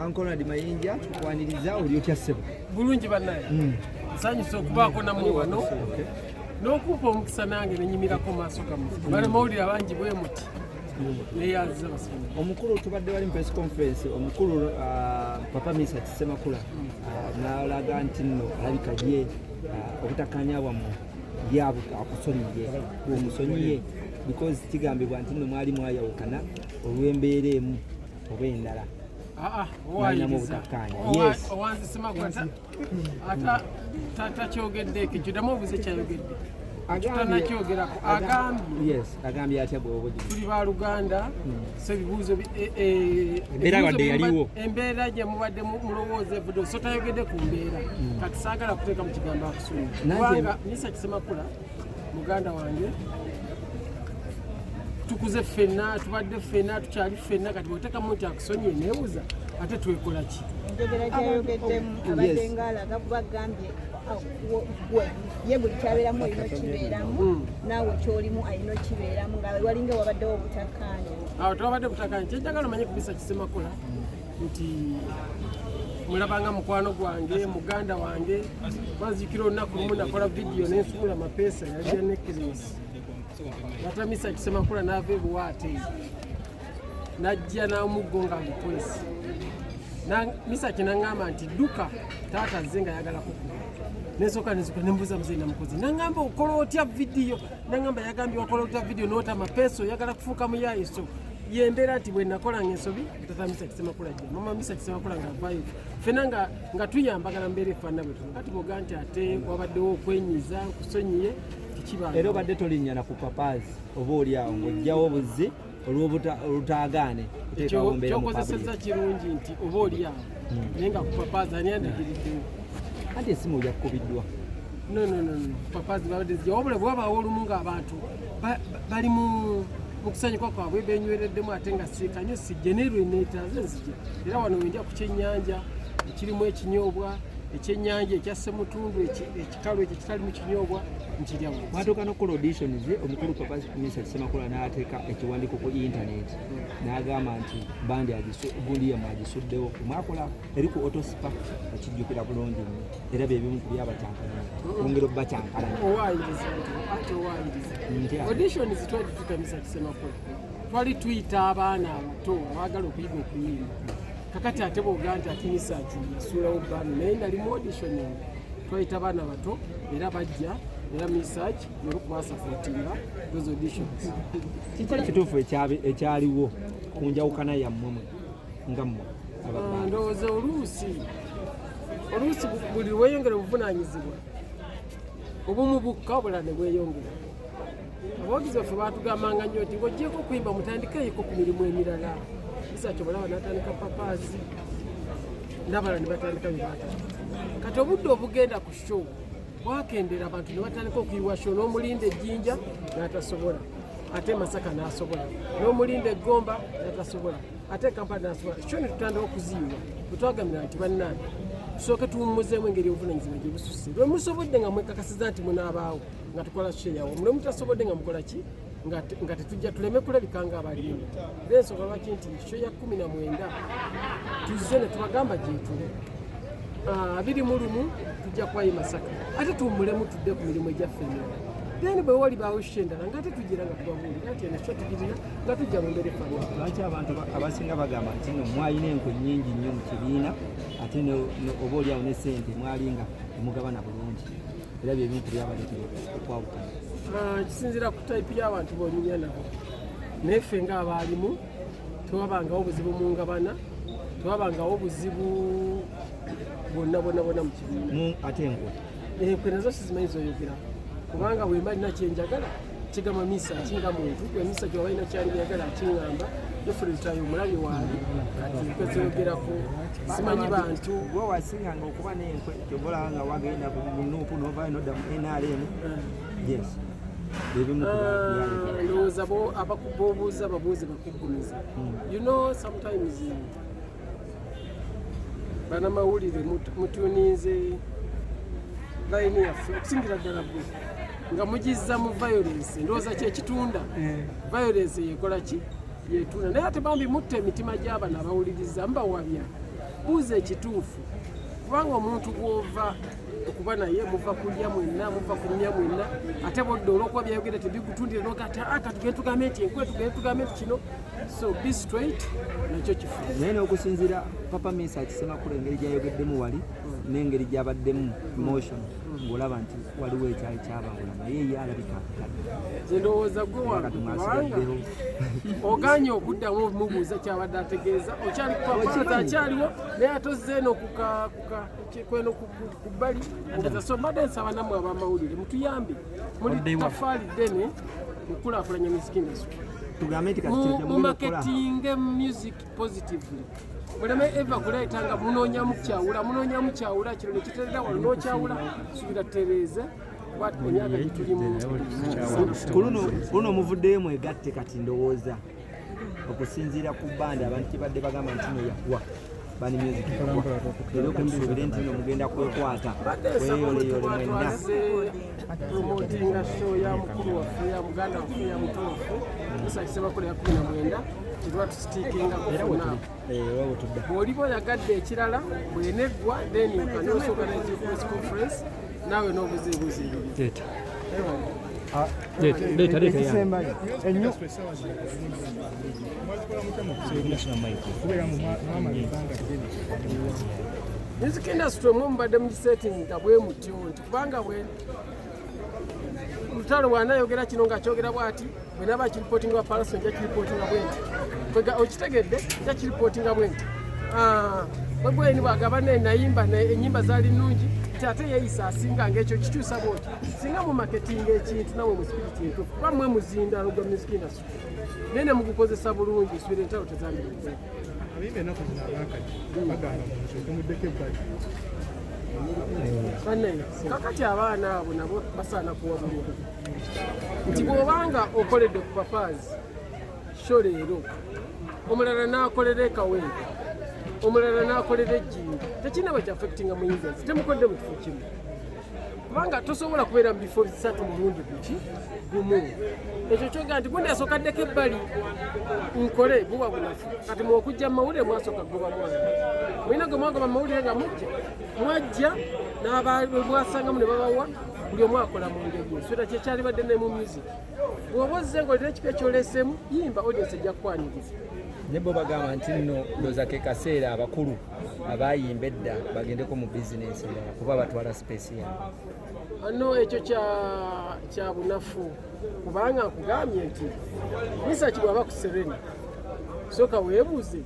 Uncle Ronald Mayinja, tukwaniriza. Oli otya, ssebo? Bulungi bannaye. Nsanyusa okubaako nammwe wano n'okumpa omukisa nange nenyimirako maaso gammwe. Bannamawulire abangi bwe muti, neyanziza basoma. Omukulu, tubadde wali mu press conference, omukulu Papa Mesach Semakula n'alaga nti nno alabika ye obutakkaanya bwammwe ye akusonyiye, omusonyiye, because kigambibwa nti nno mwali mwayawukana olw'embeera emu oba endala. Mwalinamu obutakkaanya. Yes. Owanze Semakula ata takyogedde ekyo, kiddamu obuze kyayogedde. Tutanakyogerako, agambye Yes, agambye atya bwoba? Tuli baluganda, so ebibuuzo Embeera ebibuuzo wadde yaliwo. Embeera gye mubadde mulowooza evudde, so tayogedde ku mbeera. Kati saagala kuteeka mu kigambo akusonyiwa, kubanga Mesach Semakula muganda wange, tukuze ffenna, tubadde ffenna, tukyali ffenna. Kati bwotekamu nti akusonyiye, neebuuza ate twekola ki? Enjogera gyayogeddemu abadde ngaalaga kuba agambye gwe ye buli kyabeeramu olina okibeeramu, naawe kyolimu alina okibeeramu, nga walinga wabaddewo obutakkaanya. Awo tewabadde butakkaanya. Kyenjagala omanye ku Mesach Semakula nti mulabanga mukwano gwange, muganda wange. Banzijukira olunaku lumu nakola vidiyo nensumula mapeesa, yalya necklace ata Mesach Semakula n'ava ebuwaate najja n'omuggo nga ngukwesi. Mesach naŋŋamba nti, "Dduka, taata azze nga ayagala kukuba." Nensooka nenzuka, nembuuza muzeyi namukozi, naŋŋamba, "Okola otya vidiyo?" Naŋŋamba, yagambye, "Wakola otya vidiyo n'ota mapeesa? Oyagala kufuuka muyaayi?" So yembeera nti bwe nakolanga ensobi, tata Mesach Semakula jja, mama Mesach Semakula nga avaayo, fena nga tuyambagana mbeera efaanana bwe tuno. Kati bwoga nti ate wabaddewo okwenyiza, nkusonyiye, tekibanga. Era obadde tolinnya ku papaazi oba oli awo ng'ojjawo obuzi olw'olutaagaane kuteekawo mbeera mu Kyokozesezza public. Kirungi nti oba oli awo, naye nga ku papaazi ani andagiriddewo? Anti esimu yakubiddwa. No, no, no, no, papaazi babadde zijja, wabula bwe wabaawo olumu ng'abantu bali mu kusanyuka kwabwe, benywereddemu, ate nga sikanyo sijje, naye lwe neetaaze nzija. Era wano wenja ku kyennyanja ekirimu ekinyobwa, ekyennyanja ekya ssemutundu, ekikalu ekyo ekitalimu kinyobwa, nkirya wansi. Mwatuuka n'okukola auditions, omukulu Papa Mesach Semakula n'ateeka ekiwandiiko ku internet n'agamba nti bandi gundi yammwe agisuddewo, mwakola eri ku Autospa, okijjukira bulungi nnyo. Era bye bimu ku byabakyankalanya, kwongera obbakyankalanya. Owaayiriza nti ate owaayiriza. Ntya? Auditions twali tuyita Mesach Semakula, twali tuyita abaana abato abaagala okuyiga okuyimba. Kakati ate bwogaa nti ate Mesach yasuulawo band, naye nali mu auditioning, twayita abaana bato era bajja, era Mesach nolukubasupportinga those auditions. Kiki ekituufu ekyaliwo ku njawukana yammwe mwe nga mmwe ababanda? Ndowooza oluusi buli lweyongera obuvunaanyizibwa obumu bukka, obulala ne bweyongera. Abawagizi baffe batugambanga nnyo nti ng'ogyeko okuyimba, mutandikeeyiko ku mirimu emirala. Mesach olaba n'atandika papaazi n'abalala ne batandika bye batandika. Kati obudde obugenda ku show bwakendera, abantu ne batandika okuyiwa show, n'omulinda ejjinja n'atasobola, ate Masaka n'asobola, n'omulinda eggomba n'atasobola, ate Kampala n'asobola. Show ne tutandika okuziyiwa. Bwe twagambira nti bannange, tusooke tuwummuzeemu engeri y'obuvunanyizibwa gye bususse, lwe musobodde nga mwekakasiza nti munaabaawo nga tukola show yawo, mule mutasobodde nga mukola ki, nga tetujja tuleme kulabika nga abalimu. Era ensonga lwaki nti show ya 19 tuzze ne tubagamba gyetuli. 21 tujja kubayo Masaka, ate tuwummulemu tudde ku mirimu egyaffe emirala. Then bwe walibaawo show endala nga ate tugira nga tubabuulira nti eno show tugirina, nga tujja mu mbeera efaanana. Lwaki abantu abasinga bagamba nti no mwalina enkwe nnyingi nnyo mu kibiina, ate oba oliawo ne sente mwali nga temugabana bulungi, era byebimu ku byabaleetera okwawukana? Ah, kisinziira ku type y'abantu bonyumya nabo, naye ffe ng'abaalimu tewabangawo buzibu mu ngabana, tewabangawo buzibu bwonna bwonna bwonna mu kibiina. Ate enkwe? Enkwe nazo sizimanyi zoyogera, kubanga bwemba nina kyenjagala kigamba Mesach nga muntu, bwe Mesach waba alina kyandiyagala akiŋŋamba. Jofrey omulabi waali, kati enkwe zoyogerako simanyi bantu. Gwe wasinganga okuba n'enkwe, kyova olaba nga wagenda mu NUP novayo nodda mu NRM. Yes, byebimu ku byaleetera. Ndowooza bobuuza babuuze bakuggumiza. Sometimes banamawulire mutuninze layini yaffe, okusingira ddala gwe nga mugizza mu violence. Ndowooza kyekitunda violence yekola ki. Yetunda naye ate bambi mutta emitima gy'abano abawuliriza, mbawabya. Buuza ekituufu, kubanga omuntu gw'ova okuba naye muva kulya mwenna, muva kunywa mwenna, ate bodda olwokuba byayogera tebigutundire nogata aka tugende tugambe nti enkwe, tugende tugambe nti kino. So be straight, nakyo kifu. Naye n'okusinziira Papa Mesach Ssemakula engeri gyayogeddemu wali n'engeri gy'abaddemu emotion, ng'olaba nti waliwo ekyali kyabawula, naye ye alabika akakadde. Nze ndowooza gwe kati wange, kubanga mwasigaddeho. Oganye okuddamu omubuuza kyabadde ategeeza. Okyali kupapaza, akyaliwo, naye ate ozze eno kweno ku bbali obuuza. So mbadde nsaba nammwe abamawulire mutuyambe, muli tafaali ddene mukulaakulanya music industry. Tugambe nti kati kino mu kyemugenda okukola. Marketing music positively, muleme eva kuleeta nga munoonyamu kyawula, munoonyamu kyawula kino nekiterera wano n'okyawula. Subira tutereeze kuba emyaka gyetulimu. Ku luno muvuddeyo mwegatte. Kati ndowooza okusinziira ku bandi abantu kibadde bagamba nti no yakuwa bani music yakuwa, era okutusuubire nti no mugenda kwekwata kweyoleyole mwenna. Twaze promotinga show ya mukulu waffe, ya muganda waffe, ya muto waffe Mesach Ssemakula ya 19 kyetuba tusitiikingako fonna. Era wetudda. Bw'oliba oyagadde ekirala bweneggwa, then you can also organize your press conference naawe n'obuuza ebibuuzo ebibiri. Leeta. Leeta, leeta yange. Ekisembayo ennyo. Essaawa zino mwazikola mutya mu kubeera mwamala ebbanga ddene? Music industry omwe mubadde mugisettinga bwe mutyo nti kubanga bwe lutalo bw'anaayogera kino ng'akyogera bw'ati, bwe naaba akiripotinga wa Palaso nja kiripootinga bwe nti. Kwega okitegedde, nja kiripootinga bwe nti. Ah, bwe bweni bwagaba ne nayimba ennyimba zaali nnungi nti ate yeeyisa asinga ng'ekyo kikyusa bwoti. Singa mu marketinga ekintu nawe mu spirit entuufu, kuba mmwe muzindaalo gwa music industry naye ne mugukozesa bulungi, nsubira entalo tezandibadde. Abayimbi ennaku zino abakati bagamba musooke muddeko ebbali. Bannaye, kakati abaana abo nabo basaana kuwabulwa nti bw'obanga okoledde ku Papaazi show leero, omulala n'akolera ekawempe, omulala n'akolera ejjinja, tekirina bwe kyaffectinga muyinza nti temukodde mu kifo kimu, kubanga tosobola kubeera mu bifo bisatu mulundi guki gumu. Ekyo kyogaa nti gundi asooka addeko ebbali nkole buba bunafu. Kati mwokujja mu mawulire mwasooka goba mwana mulina gwe mwagoba mu mawulire nga mujja mwajja n'abamwasangamu ne babawa buli omu akola mu ngeri ye. Swera kyekyalibadde ne mu music, bw'oba ozze ng'olina ekipya kyoleseemu, yimba, audience ejja kukwaniriza. Ne bo bagamba nti nno ndowooza ke kaseera abakulu abayimba edda bagendeko mu bizinensi endala kuba batwala space yaabwe. No, ekyo kya bunafu, kubanga nkugambye nti Mesach bw'aba ku Serena, sooka weebuuze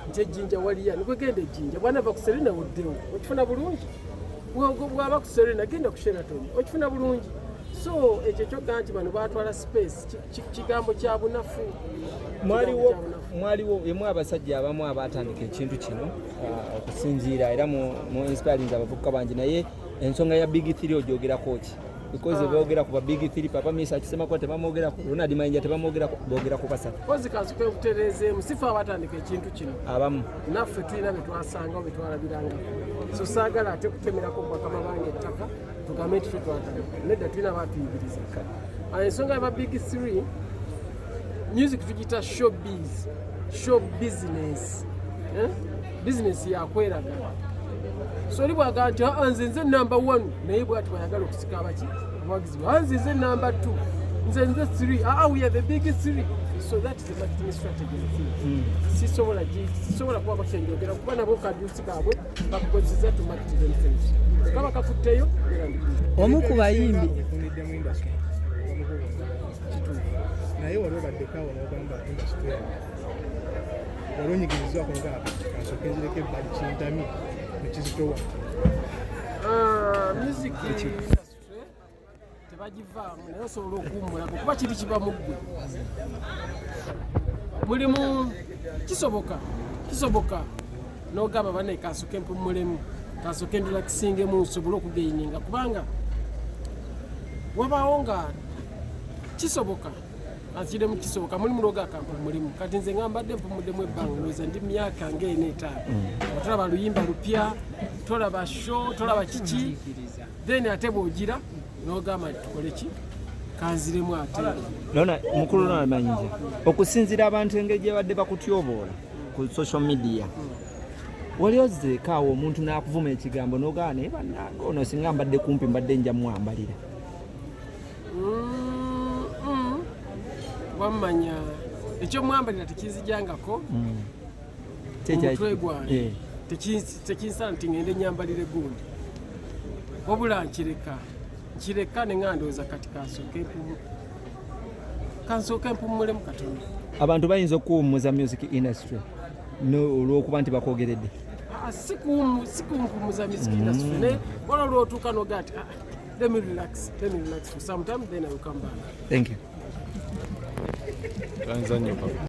nti ejjinja waliya nikwe genda ejjinja, bwanava ku Serena oddewo okifuna bulungi. Bw'aba ku Serena genda ku Sheraton okifuna bulungi. So ekyo kyogga nti bano batwala space kigambo kya bunafu. Mwaliwo. Kigambo kya bunafu. Mwaliwo emu abasajja abamu abatandika ekintu kino, okusinziira era mu inspiring abavubuka bangi, naye ensonga ya big three ogyogerako ki? Because boogera ku ba big three, Papa Mesach Ssemakula tebamwogerako, Ronald Mayinja tebamwogerako, boogera ku basatu. Kozi kansuke butereezeemu, sife abatandika ekintu kino. Abamu. Naffe tulina betwasangawo betwalabirangako, so saagala ate kutemerako bakama bange ettaka tugambe nti fe twatandika. Nedda, tulina batuyigiriza. Ensonga yaba big three, music tugiyita showbiz, show business, eh? Business yakweraga. So oli bwagamba nti "Ah, nze number one," naye bwati bwayagala okusika abaki abawagizi be, "Ah, nze number two, nze three, ah, we are the big three." So that is the marketing strategy. Sisobola kubako kyenjogera kuba nabo kadusi kaabwe bakukozesa to market themselves, kaba kakutteyo era ndi Omu ku bayimbi Ofunidde mu industry bamukuba, naye wali obaddeko awo n'ogamba industry eno wali onyigirizwako nogamba kansooke nzireko ebbali kintamye nekizitowa? Ah, music industry tebagivaamu, naye osobola okuwummulako kuba kiri kiba mu ggwe. Mulimu kisoboka n'ogamba bane kansooke mpummulemu, kansooke ndiraxingemu nsobole okugaininga, kubanga wabaawo nga kisoboka ankiremu kisoboka mulimu lwoga kampumulemu. Kati nze nga mbadde mpumuddemu ebbanga, ndowooza ndi myaka ng'ena etaano nga tolaba luyimba lupya, tolaba show, tolaba kiki, then ate bw'ogira n'ogamba nti tukole ki. Kanziremu ate. Lona mukulu Ronald Mayinja, okusinziira abantu engeri gye badde bakutyoboola ku social media, wali ozzeeko awo omuntu n'akuvuma ekigambo n'ogaa naye bannange ono singa mbadde kumpi mbadde nja mwambalira? Wammanya ekyomwambalira tekinzijangako omutwe gwange. Tekinsala nti ngende nyambalire gundi, wabula nkireka nkireka ne ndowooza kati kansooke mpummulemu katono. Abantu bayinza okuwummuza music industry olw'okuba nti bakwogeredde? Ah, si kumpumuza music industry, naye wala lwotuuka noga nti, "Ah, let me relax, let me relax for some time, then I will come back." Thank you. Tanzania, papa.